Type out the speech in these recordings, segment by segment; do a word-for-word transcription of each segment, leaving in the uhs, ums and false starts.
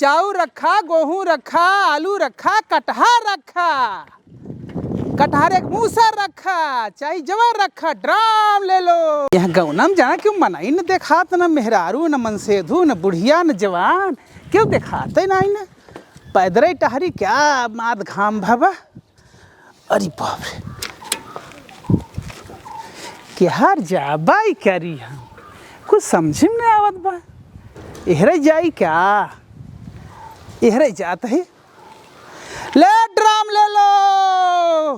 चाउर रखा, गोहूँ रखा, आलू रखा, कटहर रखा, कटहर एक मूसर रखा, चाहे जवन रखा, ड्राम ले लो। यहाँ गौना में जाना क्यों मनाई न देखात, न मेहरारू, न मनसेधू, न बुढ़िया, न जवान, क्यों देखाते नहीं न। पैदरे टहरी क्या मात घाम भवा। अरे बाप रे, केहर जाबाई करी हम, कुछ समझे में ना आवत बा। एहरे जाई क्या? एहरे जात है, ले ड्राम ले लो।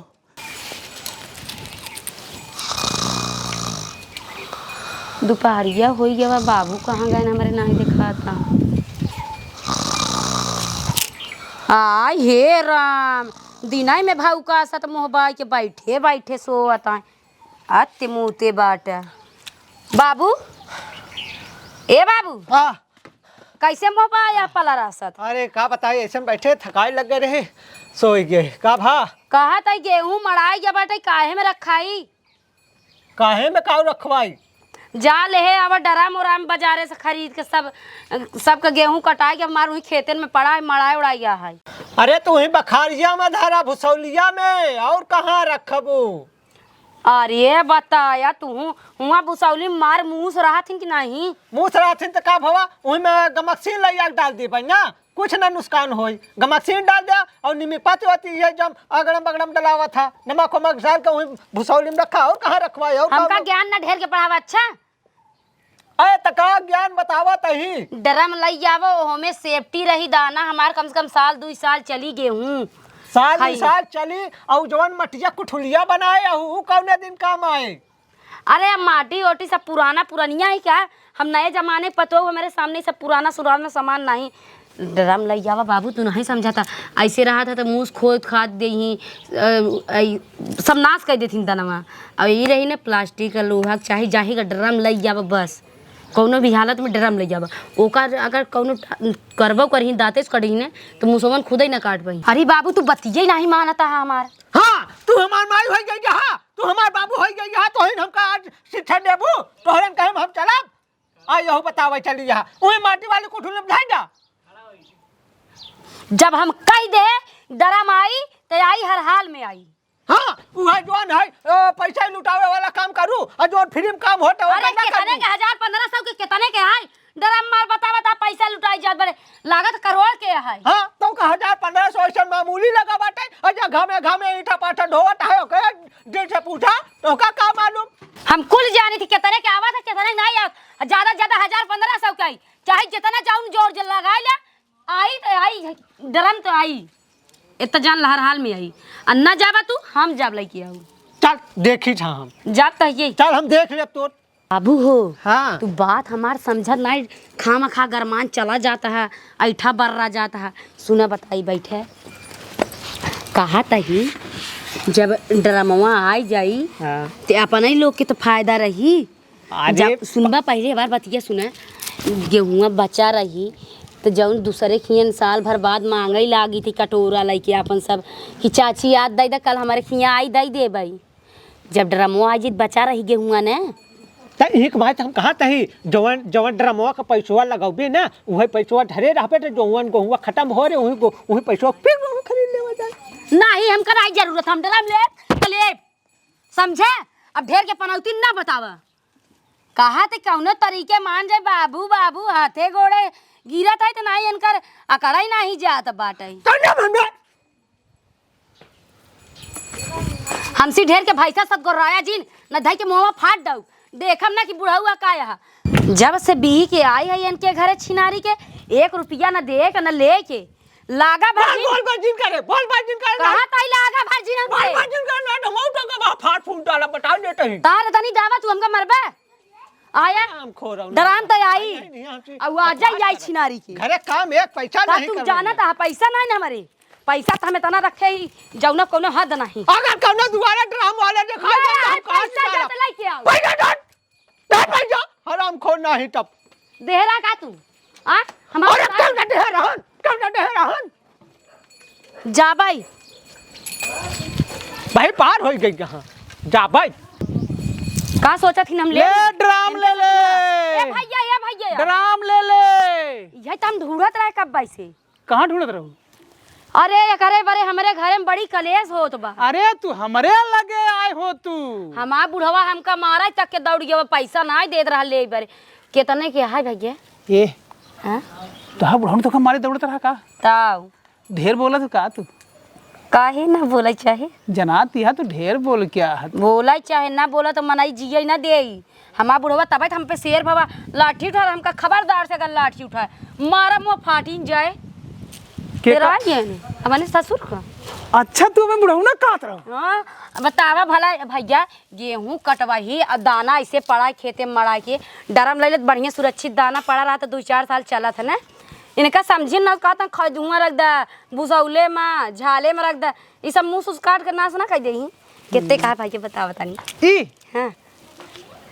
दुपहरिया होई गवा, बाबू कहाँ गए, हमरे नाहीं देखाता। आय हे राम, दिनाई में भौका सत मुँह बाई के बैठे बैठे सोवत आय। अति मूते बाट। बाबू, ए बाबू, हाँ। कैसे मुँह बाया पलरा सत? अरे का बताई, ऐसे में बैठे थकाई लग गए रहे, सोई गए। का भा? कहा तई गेहूं मड़ाई गया बाटे, काहे में रखाई? काहे में काऊ रखवाई? जा लेहे आवा डराम ओराम बाजारे से खरीद के, सब, सबके गेहूं कटाई के, हमार वही खेतन में पड़ा है, मड़ाए उड़ाई गया है। अरे तू ही बखारिया में धरा, भुसौलिया में, और कहाँ रखबू? अरे बताया तू, हुआ भुसौली मार मूस रहत हिन कि नहीं? मूस रहत हिन त का भवा, वही में गमकसीन लइया के डाल देबे ना। कुछ ना नुकसान होई, गमकसीन डाल दे और निमिक पाती होती ये जम अगड़म बगड़म डलावा था, नमक वमक डाल के वही भुसौली में रखा, और कहाँ रखवाई, और हमका कहाँ ज्ञान ना ढेर के पढ़ावा, अच्छा? अरे त का ज्ञान बतावा तही? ड्रम लई आवो, ओमे safety रही, दाना हमार कम से कम साल दुई साल चली गेहूं। साल दुई खाई। साल चली, और जवन मटिया कुठुलिया बनाए, ऊ कौने दिन काम आए? अरे, अब माटी ओटी सब पुराना पुरनिया है क्या? हम नए जमाने के पतोह, हमारे सामने सब पुराना सुराना सामान नहीं। ड्रम लई आवा बाबू, तू नहीं समझता। ऐसे रहा था तो मूस खोद खाद देही, अ, अ, सब नाश कर देथिन दनवा। और ये रही ना plastic का, लोहा के, चाहे जाही का ड्रम लई आवा बस। कौनो भी हालत में ड्रम लई आवा। ओकर अगर कौनो करबो करही, दांते से कटही ना, तो मुसवन खुदे ना काट पाई। अरे बाबू, तू बतिये नहीं मानता है हमार। हाँ, तू हमार माई होई गई, हाँ। तू हमार बाबू होई गई, यहाँ तोहिन हमका आज शिक्षा देबू, तोहरन कहे हम चलब। आ यहू बतावे चली यहाँ, वही माटी वाली कुठुल में जाए जा। जब हम कह दे डरम आई, तो आई, हर हाल में आई। हाँ, उहे जौन है, अ, पैसा ही लुटावे वाला काम करू, और जौन free में काम होता है, अरे, वो ना कितने करू। के, हजार पन्द्रह सौ के कितने के है? डरम मार बता बता पैसा लुटाई जात बड़े, लागत करोड़ के है। हाँ, तो का हजार पन्द्रह सौ ऐसे मामूली लगा बाटे, और जा घामे घामे ईंटा पाटा ढोवत है, ओके दिल से पूछा, तो का, का मालूम? हम कुल जानी थी कितने के आवत है, कितने के नहीं आवत। ज्यादा से ज्यादा हजार पन्द्रह सौ के आई, चाहे जितना जाऊन जोर जल लगाई ले, आई तो आई, डरम तो आई, इतना जान लहर हाल में आई। आ ना जाबा तू, हम जाब लइके आऊ। चल, देखी छा हम। जाब कहिए। चल, हम देख लेब तोर। बाबू हो, हाँ। तू बात हमार समझत नाई, खामा खा गरमान चला जाता है, ऐठा बर्रा जाता है। सुना बताई बैठे, कहा तही जब ड्रमवा आई जाई, हाँ। ते अपने ही लोग के तो फायदा रही। अरे जब सुनबा पहले हमार बतिया सुना, गेहुआ बचा रही तो जौन दूसरे खियन साल भर बाद मांगे लागी थी कटोरा लइके अपन सब कि चाची याद दई दा, कल हमारे खिया आई दई देबई। जब ड्रमवा आ जाई त बचा रही गेहुआ ने। त एक बात हम कहत हई, जवन, जवन ड्रमवा क पैसवा लगौबे ना, उहे पैसवा धरे रहबे, त जवन गेहुआ खतम हो रे, उही गो-, उही पैसवा फिर गेहूं खरीद लेवा जाए। नाही, हमका नाही जरूरत, हम ड्रम लेब त लेब, समझे? अब ढेर के पनौती ना बतावा। कहा त कौनो तरीके मान जाए, बाबू, बाबू, हाथे गोड़े गिरत है त नाही, इनकर अकड़ाई नाही जात बाटे। त ना मन में हमसे ढेर के भैंसा सत गोर्राया जिन, न धई के मुहवा फाट दऊ। देखम ना कि बुढ़ऊ का यहा। जब से बिही के आई है इनके घरे छिनारी के, एक रुपया न दे के न ले के। लागा भर बोल, जिन। बोल, बोल, जिन करे, बोल, बोल, जिन करे, कहा ताई लागा भर जिन हमसे। बोल, बोल, जिन करे, ना, ना, मऊ तो का फाट फूट डाला, बता देते ही। तार तनी दावा तू हमका मरबे। आया? हम खो रहा हूँ। डरान तो आई। नहीं, नहीं, हमसे अब आ जाई, बकवास आई कर। छिनारी के। घरे काम एक पैसा ता नहीं तू करवाई जानत है। आ, पैसा नहीं ना हमारे। पैसा तो हम इतना रखे ही, जौना कोनो हद नहीं। अगर कोनो दुआरे ड्राम वाले देखा ये जाए, तो आई हम कहाँ से पैसा डाला? जाते लेके आओ। पैसा दे, दे पैसा, हरामखोर नहीं तब। देहरा का तू? आ? हमारे अरे साथ क्यों ना देहरान? क्यों ना देहरान? जा भाई। भाई पार हो गई कहाँ? जा भाई। का सोचा थी हम ले ले ली? ड्राम ले ले। ए भैया, ए भैया। ड्राम ले ले। ए, त हम ढूंढत रहे कब से। कहाँ ढूंढत रहू? अरे, एकरे बरे हमरे घरे में बड़ी कलेश होत बा। अरे, तू हमरे लगे आए हो तू। हमार बुढ़वा हमका मारे तक के दौड़ गया, पैसा नाहीं देत रहा ले बरे। केतने के है भैया? ए, हाँ? तोहार बुढ़वा तोहका मारे दौड़त रहा का? ताऊ। ढेर बोलत हो का तू? काहे ना बोलै चाहे? जनात यह तू ढेर बोल क्या है? बोलै चाहे ना बोला तो मनई जियै ना देई। हमार बुढ़वा तबै त हम पे शेर भवा लाठी उठा, हमका खबरदार से अगर लाठी उठाए, मारा मुँह फाटिन जाए। के तेरा का? ये नहीं, हमारे ससुर का। अच्छा, तू हमें बुढ़ऊ ना कहत रहो? हाँ, बतावा भला भैया, गेहूं कटवाही आ दाना ऐसे पड़ा है खेते में मड़ा के, ड्रम ले लेत, बढ़िया सुरक्षित दाना पड़ा रहा तो दो चार साल चलत है ना। इनका समझिन ना, कहत हैं खजुआ रख दा, भुसौले में, झाले में रख दा, ई सब मुस उस काट के नाश ना कर देही। कितने कहा भाई के बतावा तनी। ई? हाँ।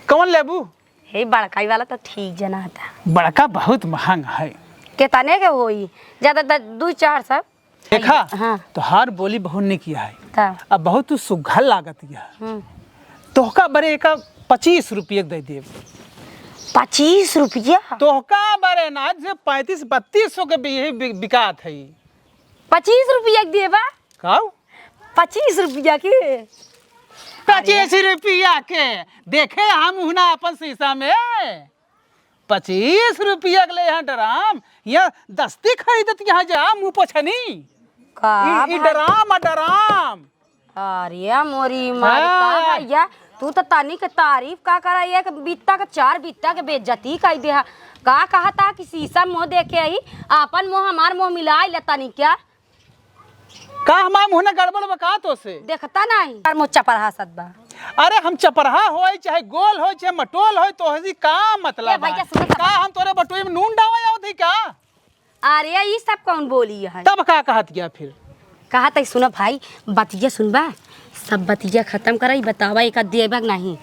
कौन लेबू? हे बड़का ई वाला तो ठीक जना था। बड़का बहुत महंग है। कितने के होई? ज्यादा तो दो चार सौ। देखा, हाँ। तोहार बोली बहुत निक है। का? अब बहुत तू सुघर लागत है। हम्म। तोहका बरे एका पच्चीस रुपये के दे देब। पच्चीस रुपया? तोहका बरे ना, जे पैंतीस बत्तीस सौ के भी, यही बि-, बिकात है। पच्चीस रुपया के देबा? काऊ? पच्चीस रुपया के? पच्चीस रुपया के? देखे हम हुना अपन शीशा में। पच्चीस रुपया के ले यहाँ ड्राम, यहाँ दस्ती खरीदत यहाँ जा, मुँह पोछनी। का ई, ई भाई? ड्राम आ ड्राम। अरे मोरी माई, का हाँ। भैया, तू तो तनी के तारीफ का करा, एक बित्ता के चार बित्ता के बेइज्जती कई दे हा। का कहा था कि शीशा मुँह देखे आई, आपन मुँह हमार मुँह मिलाई ले तनी क्या? का हमार मुँह ना गड़बड़ बा का तो से? देखता नहीं, हमार मुँह चपरहा सत बा। अरे हम चपरहा होई, चाहे गोल होई, चाहे मटोल होई, तो हसी का मतलब ए भैया, बा? सुनो तो। का हम तोरे बटुई में नून डावा आवत ही का? अरे, ई सब कौन बोली है? तब का कहत गया फिर? कहत है, सुनो भाई, बतिया सुनबा, सब बतिया खत्म करा, ई बतावा, एका देबा कि नहीं?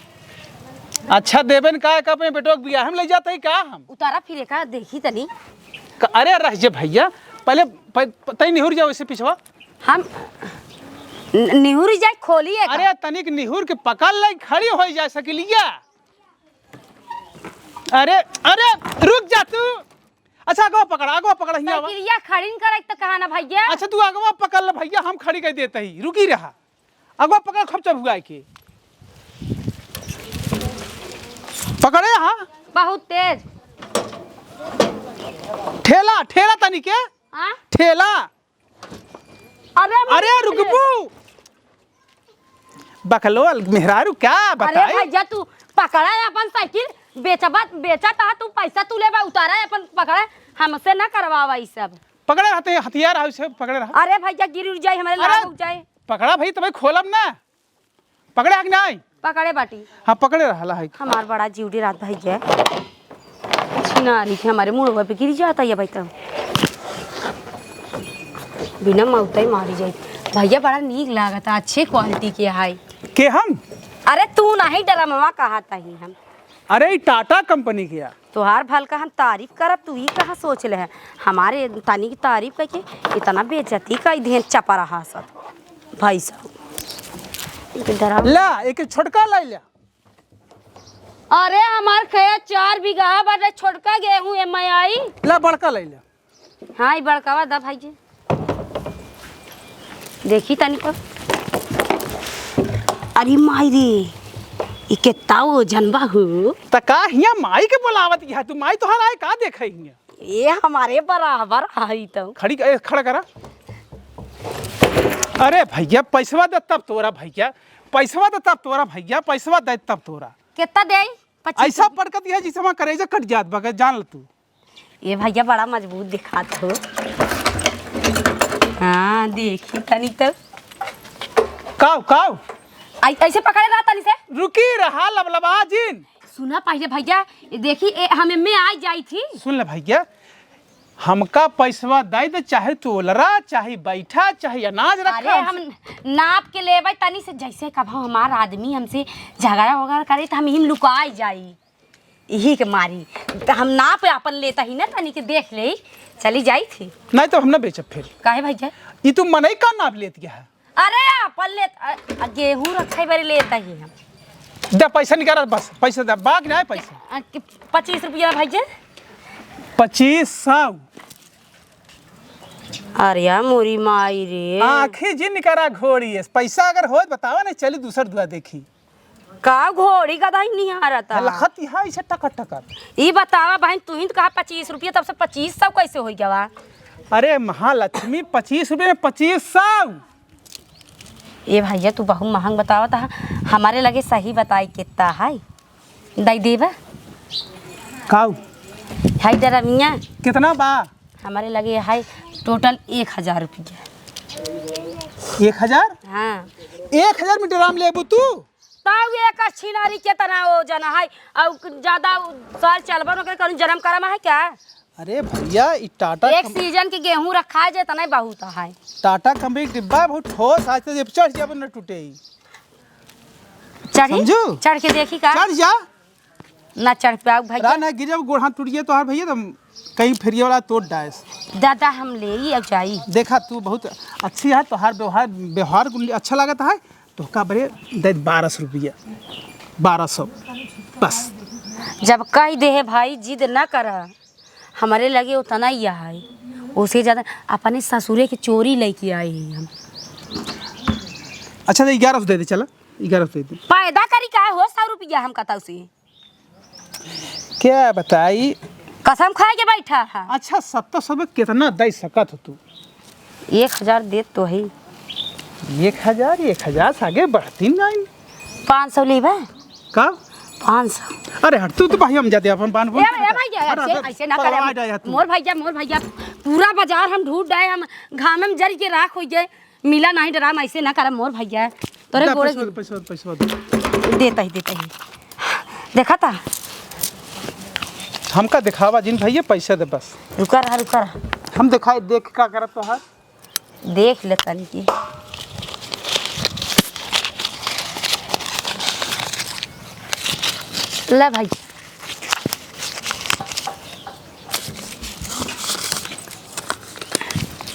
अच्छा, देबे न का, एक अपने बेटो के बियाह में ले जात है का हम? उतारा फिर एका, देखी तनी। क-, अरे, रह जे भैया, पहले प-, प-, तई निहुर जाओ इससे पिछवा। हम न-, निहुर जाए, खोली एका। अरे, तनिक निहुर के पकड़ ले, खड़ी हो जाए सकिलिया। अरे, अरे, रुक जा तू। अच्छा, अगवा पकड़, अगवा पकड़, हियाँ आवा। साइकिलिया खड़ी न करे तो कहा ना भैया। अच्छा, तू अगवा पकड़ ले भैया, हम खड़ी कर देते ही, रुकी रहा। अगवा पकड़, खूब चबुआई के। पकड़े, हाँ। बहुत तेज। ठेला, ठेला तनी के। हाँ? ठेला। अरे, अरे, रुकबू। बकलोल मेहरारू, क्या अरे बताई? भैया, तू पकड़ा है अपन साइकिल, बेचबा, बेचा तहा तू पैसा तू लेबा, उतारा है अपन, पकड़ा है, हमसे ना करवावा ई सब। पकड़े रहते हैं, हथियार है उसे पकड़े रहा। अरे भैया, गिर उड़ जाए, हमारे अरे, लाग उड़ जाए। पकड़ा भाई, तबे खोलब ना। पकड़े है कि नहीं? पकड़े बाटी। हाँ, पकड़े रहा है। हमार बड़ा जीव डेरात भैया। छिनारी के हमारे मुड़वा पे गिर जाता ये भाई तब। बिना मौत ही मारी जाए। भैया बड़ा नीक लागत है, अच्छे क्वालिटी के है। के हम? अरे तू नहीं डरमवा कहा तही हम। अरे ई टाटा कंपनी के है। तोहार भल का हम तारीफ करब, तू ई कहाँ सोच ले है? हमारे तनी की तारीफ करके इतना बेइज्जती कर दिए चपरहा सब। भाई साहब। इनके डरा ला, एक छोटका लाई ला। अरे हमार खेत चार बीघा बाटे, छोटका गेहूं एमे आई। ला बड़का लाई ला। हाँ, ई बड़कावा दा भाई जी। देखी तनी पर। अरे माई रे, ई केत्ता ओजन बा हो। त का हिया माई के बोलावत हिया? तू माई तोहार आए का देखे हिया? ए हमारे बराबर आई तो। खड़ी, ए, खड़ा करा। अरे भैया, पैसवा दे तब तोरा भैया, पैसवा दे तब तोरा भैया, पैसवा दे तब तोरा। केत्ता देई? पच्चीस। ऐसा पटकत है जैसे हमार करेजा कट जात बा, जान ल तू। ए भैया, बड़ा मजबूत दिखात हो। हाँ, देखी तनी तो। काव, काव? ऐ-, ऐसे पकड़े रहा तनी से। रुकी रहा, लबलबा जिन। सुना पहिले भैया, देखी, ए, हम एमे आ जाई थी। सुन ले भैया, हमका पैसवा दे दे, चाहे तू ओलरा, चाहे बैठा, चाहे अनाज रखा, अरे, हम नाप के लेबै तनी से, जैसे कभो हमार आदमी हमसे झगड़ा वगड़ा करे, त हम इही में लुकाई जाई। इही के मारी। त हम नाप आपन लेता ही ना, तनी के देख ले, चली जाई थी। नहीं तो हम ना बेचब फिर। काहे भैया? ई तू मनई का नाप लेत गया है? अरे, आपन लेत, अ, अ, गेहूं रखे बारी लेता ही हम। दे पैसा निकाल, बस पैसा दे, बाग ना है पैसा। अ, कि-, पच्चीस रुपया भैया। पच्चीस सौ। अरे यार, मोरी माई रे। आँखी जिन करा घोड़ी है, पैसा अगर होत बतावा, नहीं चली दूसर दुआ देखी। का घोड़ी गदही निहारत है? लखत यहाँ ऐसे टकर टकर। ई बतावा बहिन, तू ही तो कहा पच्चीस रुपया, तब से पच्चीस सौ कैसे हो गवा? अरे महालक्ष्मी, पच्चीस रुपये में पच्चीस सौ? ए भैया, तू बहुत महंग बतावत है, हमारे लगे सही बताई कितना है, दई देबा? काऊ? है डरमिया। कितना बा? हमारे लगे है टोटल एक हजार रुपया। एक हजार? हाँ। एक हजार में ड्राम लेबू तू? तब एक छिनारी केतना ओजन है, और ज्यादा साल चलबो न करे, कौन जन्म करम है क्या? अरे भैया, ई टाटा एक कंप- सीजन के गेहूं रखा है, जितना ही बहुत है। टाटा कंपनी के डिब्बा बहुत ठोस, आज तो ये चढ़ जाबो न टूटे ही। चढ़ी? समझू? चढ़ के देखी का? चढ़ जा। ना चढ़ पाऊ भैया। ना, ना, गिर जाओ, गोड़ हाथ टूट गया तोहार भैया, तो कहीं फेरिया वाला तोड़ डायस। दादा, हम ले ही अब जाई। देखा, तू बहुत अच्छी है, तोहार व्यवहार, व्यवहार गुण अच्छा लागत है, तो का बरे दे बारह सौ रुपया, बारह सौ, बस। जब कह दे है भाई, जिद ना कर, हमारे लगे उतना ही है, उससे ज्यादा अपने ससुरे के चोरी लेके आए हैं हम। अच्छा, तो ग्यारह सौ दे दे, चला, ग्यारह सौ दे दे। पैदा करी का हो सौ रुपया हम कतौ से? क्या बताई? कसम खाए के बैठा है। अच्छा, सत्तर सौ में कितना दे सकत हो तू? एक हजार देत तो है। एक हजार, एक हजार से आगे बढ़ती नहीं। पाँच सौ लेबे? का? पाँच सौ। अरे हट, तू तो भाई हम जाते अपन बांध ए, ए भैया, हट, ऐसे, हट, ऐसे ना पगला करे। आ जाए तू। मोर भैया, मोर भैया, पूरा बाजार हम ढूंढ डाए, हम घामे में जल के राख हो गए। मिला नहीं डराम, ऐसे ना करम मोर भैया, तोरे जा, गोड़े पैसा दे, पैसा, पैसा दे। देता ही, देता ही। देखा था? हमका दिखावा जिन भैया, पैसा दे बस। रुका रहा, रुका रहा। हम दिखाई, देख का करत तोहार। देख ले तनी की। ले भाई।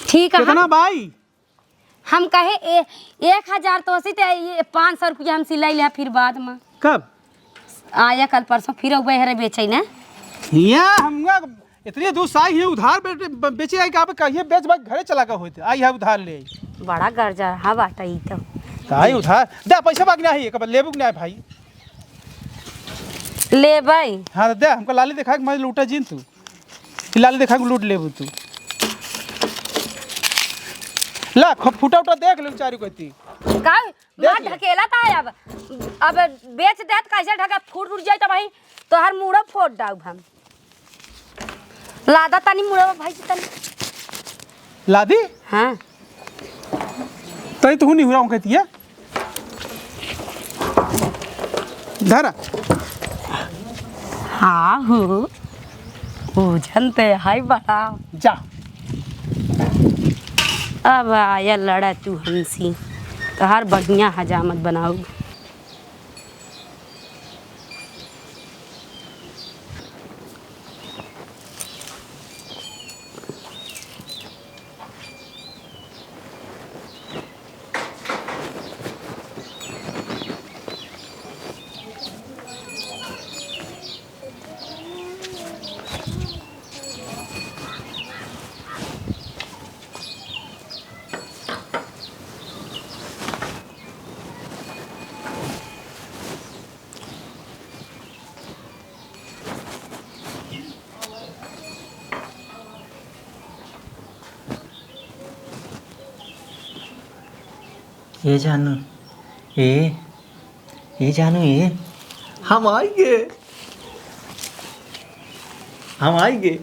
ठीक है, कितना हम भाई? हम कहे ए-, एक हजार तो सी ते ये पाँच सौ रुपया हम सिलाई लिया फिर बाद में। कब? आया कल परसों फिर अउबे हरे बेचे ना। हियाँ हम इतनी दूर से आई है उधार बे-, बे-, बेचे आई कि आप कहिए बेच भाई घरे चला गए होते। आई है उधार ले आई। बड़ा गर्जा, हाँ बाटा ई तो। काहे उधार? दे पैसा बाकी नहीं है, कब लेबू कि नहीं भाई? लेबै। हाँ तो दे, हमको लाली दिखा के मैं लूटा जीन तू। ई लाली देखा के लूट लेबू तू। ला, ख-, फूटा उटा देख ले चारू कती। का? देख मार ले। ढकेला ता है अब। अब बेच देत कैसे ढके फूट उड़ जाई त भाई तोहर मुड़ो फोड़ डाउब हम। लादा तनी मुड़ो भाई जी तनी। लादी? हाँ। तई तू नहीं हुआ कहती है। धरा। हाँ हो, ओजन ते है बड़ा। जा। अब आया लड़ा तू हमसी, तोहार बढ़िया हजामत बनाऊ। ए जानू, ए, ए जानू, ए, हम आइगे, हम आइगे।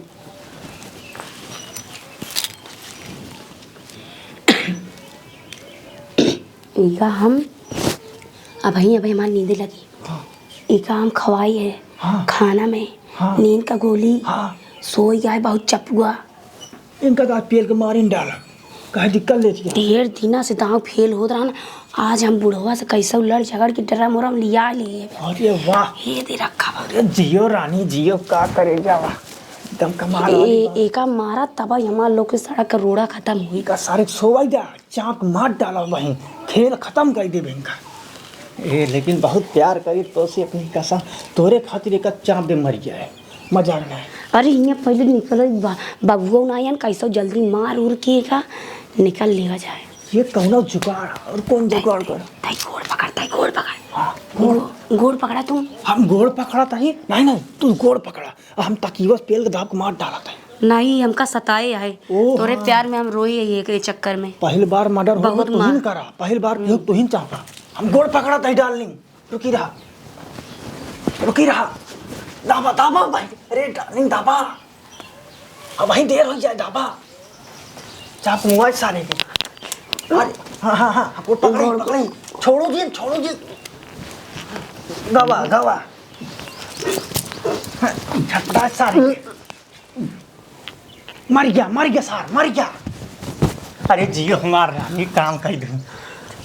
इका हम अबहीं, अबहीं हमार नींदे लगी। हाँ। इका हम खवाई है हाँ। खाना में हाँ। नींद का गोली। हाँ। सोई गया है बहुत चपुआ। इनका तो आज पेल के मारिन डाला। काहे दिक्कत लेती है? ढेर दिना से दांव फेल होत रहा ना। आज हम बुढ़वा से कैसे लड़ झगड़ के डरा मोरा हम लिया लिए। अरे वाह। ये दे रखा बा। अरे जियो रानी जियो, का करे जावा। एकदम कमाल वाली ए, बात। एका मारा तब ही हमार लोग के सड़क का रोड़ा खत्म हुई। का सारे सोवाई जा। चाप के मार डाला वहीं, खेल खत्म कर देबे इनका। ए, लेकिन बहुत प्यार करी तो से अपनी कसम, तोरे खातिर एक चाप दे मर गया है। मजाक नहीं। अरे, हियाँ पहिले निकल बा, बबुआ ना आयन, कैसो जल्दी मार उर के का निकल लिया जाए। ये कौनो जुगाड़, और कौन जुगाड़ कर? तई गोड़ पकड़, तई गोड़ पकड़। हाँ, गोड़। गो-, गोड़ पकड़ा तू। हम गोड़ पकड़ा तही? नहीं, नहीं, तू गोड़ पकड़ा। हम तकियवा से पेल के दाब के मार डाला तही। नहीं, हमका सताए है। ओ, तोरे हाँ। प्यार में हम रोई है ये, ये चक्कर में। पहली बार मर्डर हो बहुत तो तुहिन मार। करा, पहली बार हम्म। तू तुहिन चाहता। हम गोड़ पकड़ा तही डार्लिंग। रुकी रहा, रुकी रहा। दाबा, दाबा भाई। अरे डार्लिंग दाबा। अब वहीं देर हो जाए, दाबा। चाप मुआ सारे के। अरे, हाँ, हाँ, हाँ, वो पकड़ी, पकड़ी। छोड़ो जी, छोड़ो जी। गवा, गवा। झटका सारे के। मर गया, मर गया सार, मर गया। अरे जियो हमार रानी, काम कर दू।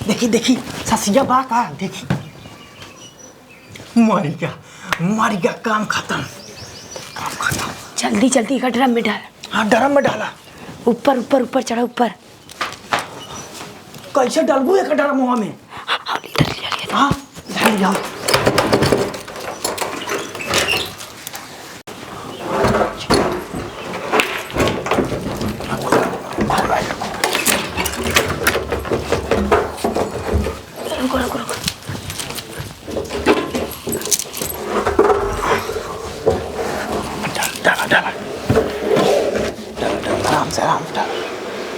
देखी, देखी, ससिया बा का, देखी। मर गया, मर गया, काम खत्म, काम खत्म। जल्दी, जल्दी एका ड्रम में डाल। हाँ, ड्रम में डाला। ऊपर, ऊपर, ऊपर चढ़ा, ऊपर। कैसे डालबू एक ड्रम में? हाँ, हाँ, इधर ले, इधर ले। हाँ, इधर ले जाओ। रुको, रुको, रुको। डाला, डाला। डाला, डाला, आराम से, आराम से डाला।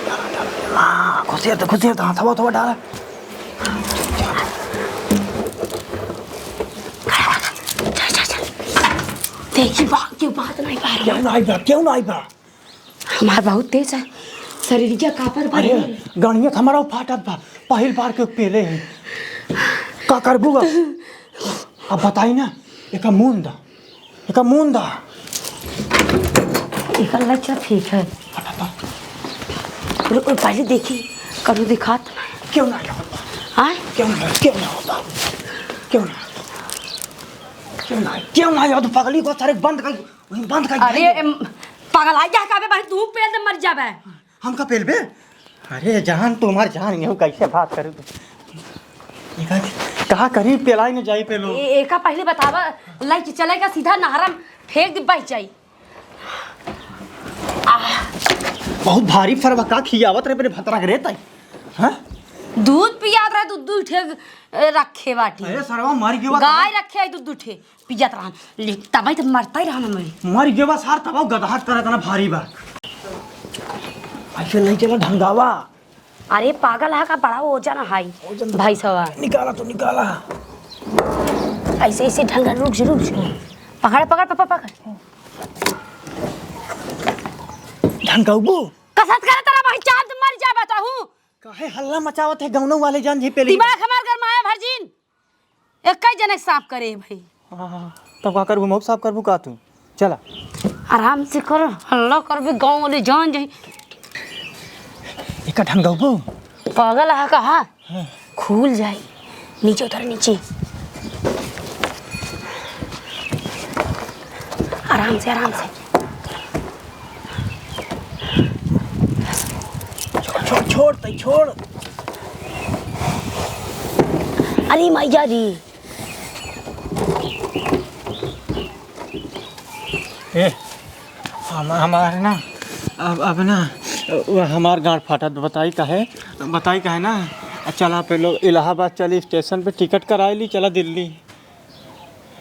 डाला, डाला। हाँ, खुशी है तो, खुशी है तो, हाँ, थोड़ा, थोड़ा डाला। देखी बा, क्यों बात नहीं पा रही? क्यों नहीं बा? क्यों नहीं बा? हमार बहुत तेज है, शरीर क्या कापर बा अरे, रे। गणियत हमारा फाटत बा, पहिल बार के पेले है। का करबू अब? अब बताई ना, एका मून दा, एका मून दा। एकर लच्छा ठीक है। हटा दा। रुक, पहले देखी, करू दिखात। क्यों ना होता? आय? क्यों ना, क्यों ना होता? क्यों ना? क्यों ना, क्यों ना होता? पगली को सारे बंद कर वही बंद कर अरे, दे। एम, पगला गया का बे? भाई, तू पेल दे, मर जाबे। हमका पेल बे? अरे जान, तुम्हार जान, यहू कैसे बात करू तू? ये का, कहा करी पेलाई न जाई पे लोग। ए, एका पहले बतावा, लाई के चलेगा सीधा नहरम फेंक दे, बह जाई। आह। बहुत भारी फरवा का खियावत रहे मेरे भतरा के रे ताई। हाँ? दूध पियात रहे, दूध, दूध ठे, ए, रखे बाटी। अरे सरवा मर गयो बा गाय तब। रखे है दूध, दूध ठे। पियत रहन, ले, तबई त मरता ही रहन मैं। मर गयो बा सार, तबो गदहट करत ना भारी बा। ऐसे नहीं चला ढंगावा। अरे पागल है का, बड़ा वजन है। वजन भाई साहब। निकाला तो निकाला। ऐसे, ऐसे ढंगा, रुक जा, रुक जा। पकड़, पकड़, पकड़, पकड़। ढंगाउबू। कसत करे तेरा भाई, चांद मर जाबा तहू। काहे हल्ला मचावत है गौनों वाले जान जी पेली? दिमाग हमार गरमाया भरजीन। एक ही जने साफ करे भाई। हाँ, तब का करबू, मऊ साफ करबू का तू? चला। आराम से कर, हल्ला करबे, गाँव वाले जान जाई। एका ढंगाउबू? पागल है कहा? हाँ। खुल जाई। नीचे उतर, नीचे। आराम से, आराम से। छोड़, छोड़, छोड़, तई छोड़। अरे मैया रे। ए, हम, हमार ना, अब, अब ना, वो हमार गांड फाटत, बताई काहे, बताई काहे ना, चला पे लोग इलाहाबाद चली, स्टेशन पे टिकट कराई ली, चला दिल्ली।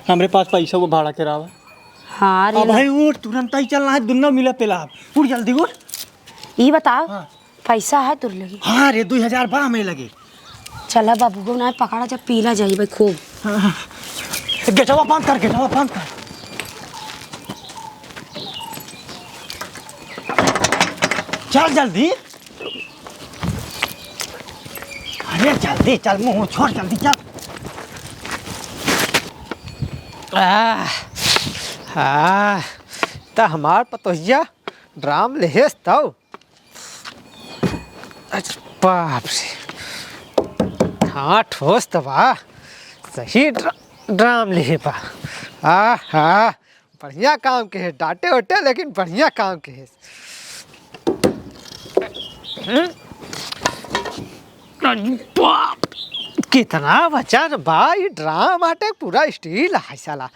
हमरे पास पैसा वो भाड़ा के रावा। हाँ रे अब ला- भाई उठ, तुरंत ही चलना है, दुन्नो मिला पेला। उठ जल्दी उठ। ई बताओ, हाँ। पैसा है तोर लगे? हाँ रे, दुई हजार बा हमें लगे। चला बाबू को ना पकड़ा, जब पीला जाई भाई खूब। हाँ, हाँ। गेटवा बंद कर, गेटवा बंद कर। चल जल्दी। अरे जल्दी चल, मुंह छोड़, जल्दी चल। आह, आह, त हमार पतोहिया ड्राम लेहेस तौ। अरे बाप रे। हाँ, ठोस त बा। सही ड्रा-, ड्राम लेहे बा। आहा। बढ़िया काम के है, डांटे ओटे, लेकिन बढ़िया काम के है। हम्म? अरे बाप, कितना वजन बा, ई ड्राम आटे पूरा स्टील है साला।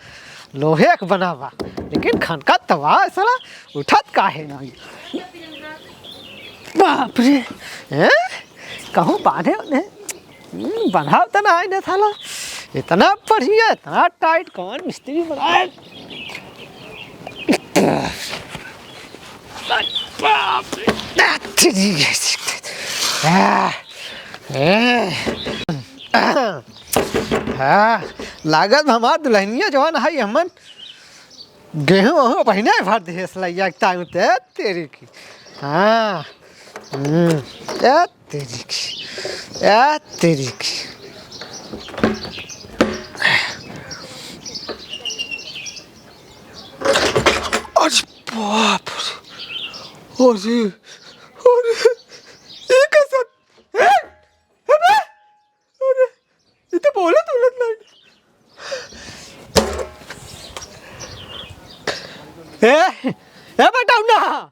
लोहे क बना बा, लेकिन खनकत त बा, साला उठत काहे नाही? बाप रे, हैं? कहूँ बांधे उन्हें? हम्म, बंधाव त नाही न साला। इतना बढ़िया, इतना टाइट, कौन मिस्त्री बनाए? बाप रे। आ, ए, आ, लागत हमार दुल्हनिया जवान है, हमन गेहूं वहूं पहिने भर देस लइया के टाइम ते तेरी की। हाँ। हम्म। ए तेरी की। ए तेरी की। अरे बाप रे। अरे, अरे, ये कैसा? ए? अबे! अरे, ये तो बोलत उलत नाही। ए, ए बेटौना,